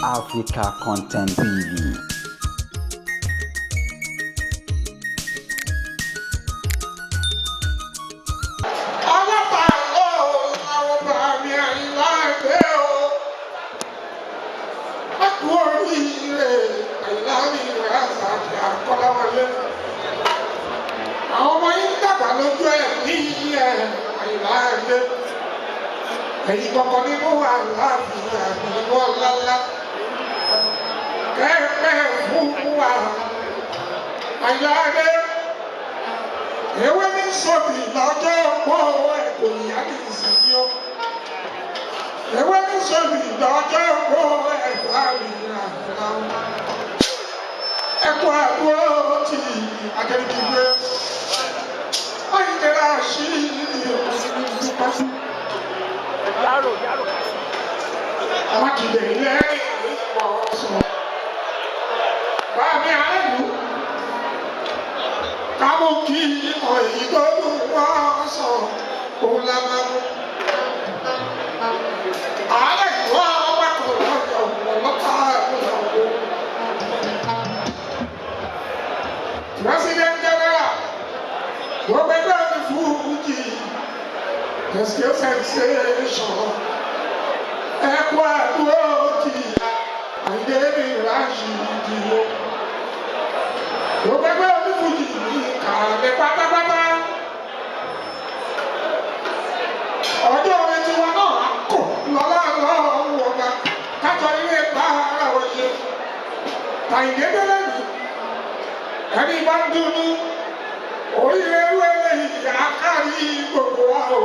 Africa Content TV. Ọlọ́pàá o, àwọn bàmí Àyìnlá ẹgbẹ́ o. Ẹ kú oríire Àyìnlá mi Razaki Akọ́láwọlé. Àwọn ọmọ yín dàgbà lójú ẹ̀ ní ẹ̀ Àyìnlá ẹgbẹ́. Ẹ̀yin kọ̀ọ̀kan nínú àlàáfíà nínú ọ̀làlá. Kẹ́ẹ̀pẹ́ fún wa Àyìnlá ẹgbẹ́. Ewé ní sọ̀bì lọ́jọ́ ọ̀pọ̀ ẹ̀ kò yá kì í sì yí ọ́. Ewé ní sọ̀bì lọ́jọ́ ọ̀pọ̀ ẹ̀ bá mi rà láwọn. Ẹ̀kọ́ àdúró ti Adéríbigbé. Ayíǹdẹ́rẹ́ àṣírí òsì ní dúpẹ́. Mákindé lẹ́yìn ọ̀sán. Bàmí àlù kámú kí ikọ̀ èyí tó lù wọ́n sọ òun la máa mú. Ààrẹ ìwọ ọba kò lọ́jọ́ ọlọ́pàá ìlọ́wọ́. President General, gbogbo ẹgbẹ́ mi fújì, ẹ̀sìn sensation, ẹ̀kọ́ àdúró ti Àyìndé mi Rashidi o. Gbogbo ẹgbẹ́ onífújì ní kàlẹ́ pátápátá. Ọjọ́ orin tiwa náà á kò lọ́lá lọ́wọ́ ọ̀gá kájọ ilé bá ara wọn ṣe. Tàyìndé délé ní ẹni bá ń dúnú oríire irú eléyìí àkárí gbogbo wa o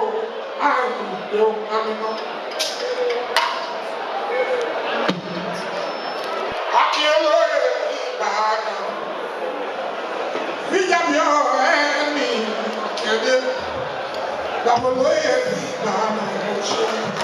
àrùn ló ń amúná. Akíolóye Ìbàdàn níjàmbá ọ̀rẹ́ mi ọ̀kẹ́dẹ́ babolóye Ìbàdàn ọ̀ṣẹ́.